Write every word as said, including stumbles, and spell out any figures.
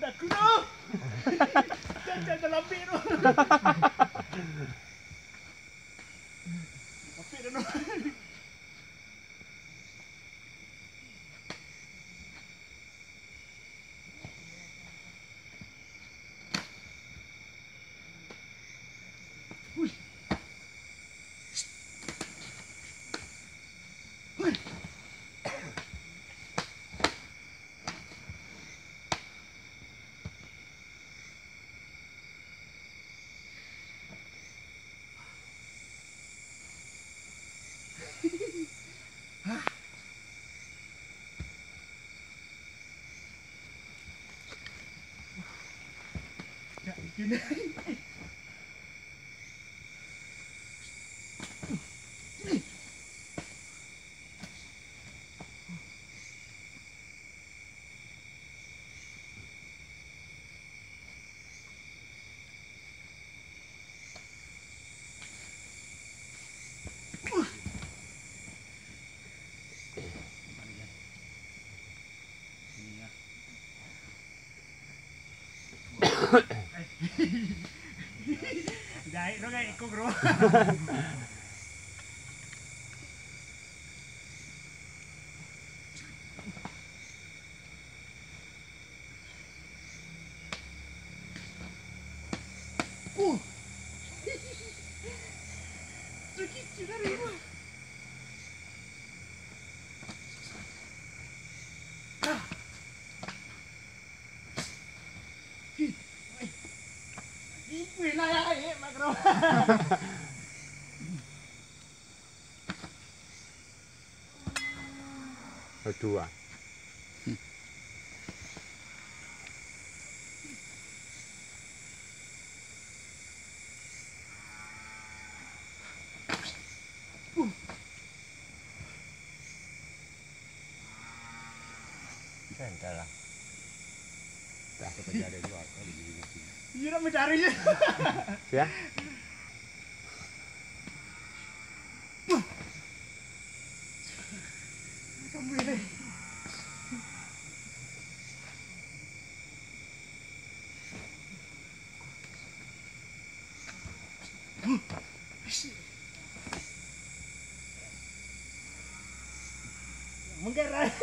Aku tu. Jangan, jangan lambik tu. Lambik tu, no. Jahek tu kan iko, bro. Uh. Sakik dari rumah. Aduh, ah. Santai lah. Dah, kita jadi dua kali. Iya, nak mencari je. Siap. Manggarai.